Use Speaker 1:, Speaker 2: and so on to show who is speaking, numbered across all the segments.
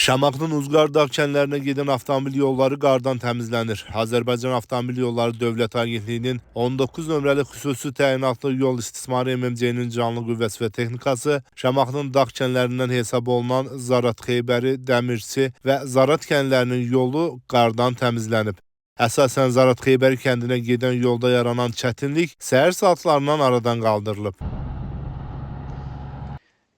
Speaker 1: Şamaxının Uzqar dağ kəndlərinə gedən avtomobil yolları qardan təmizlənir. Azərbaycan Avtomobil Yolları Dövlət Agentliyinin 19 nömrəli xüsusi təyinatlı yol istismarı MMC-nin canlı qüvvəsi və texnikası Şamaxının dağ kəndlərindən hesab olunan Zarat Xeybəri, Dəmirçi və Zarat kəndlərinin yolu qardan təmizlənib. Əsasən Zarat Xeybəri kəndinə gedən yolda yaranan çətinlik səhər saatlarından aradan qaldırılıb.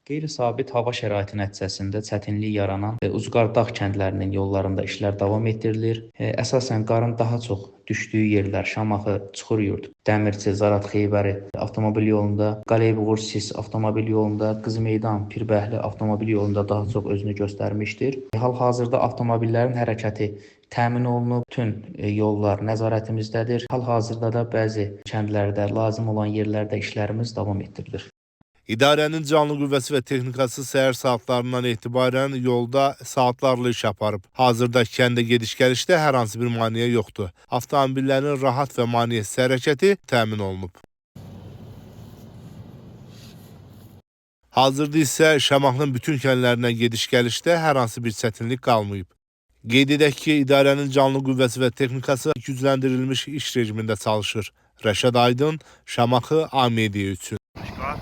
Speaker 2: Qeyri-sabit hava şəraiti nəticəsində çətinlik yaranan Uzqar dağ kəndlərinin yollarında işlər davam etdirilir. Əsasən qarın daha çox düşdüyü yerlər Şamaxı, Çuxuryurd, Dəmirçi, Zarat Xeybəri avtomobil yolunda, Qaleybuğur Sis avtomobil yolunda, Qızmeydan, Pirbəhli avtomobil yolunda daha çox özünü göstərmişdir. Hal-hazırda avtomobillərin hərəkəti təmin olunub, bütün yollar nəzarətimizdədir. Hal-hazırda da bəzi kəndlərdə lazım olan yerlərdə işlərimiz davam etdirilir.
Speaker 1: İdarənin canlı qüvvəsi və texnikası səhər saatlarından etibarən yolda saatlarla iş aparıb. Hazırda kəndə gediş-gəlişdə hər hansı bir maneə yoxdur. Avtomobillərin rahat və maneəsiz hərəkəti təmin olunub. Hazırda isə Şamaxının bütün kəndlərinə gediş-gəlişdə hər hansı bir çətinlik qalmayıb. Qeyd edək ki, idarənin canlı qüvvəsi və texnikası gücləndirilmiş iş rejimində çalışır. Rəşad Aydın, Şamaxı, AMD üçün.
Speaker 3: Qar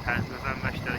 Speaker 3: təmizlənməkdədir.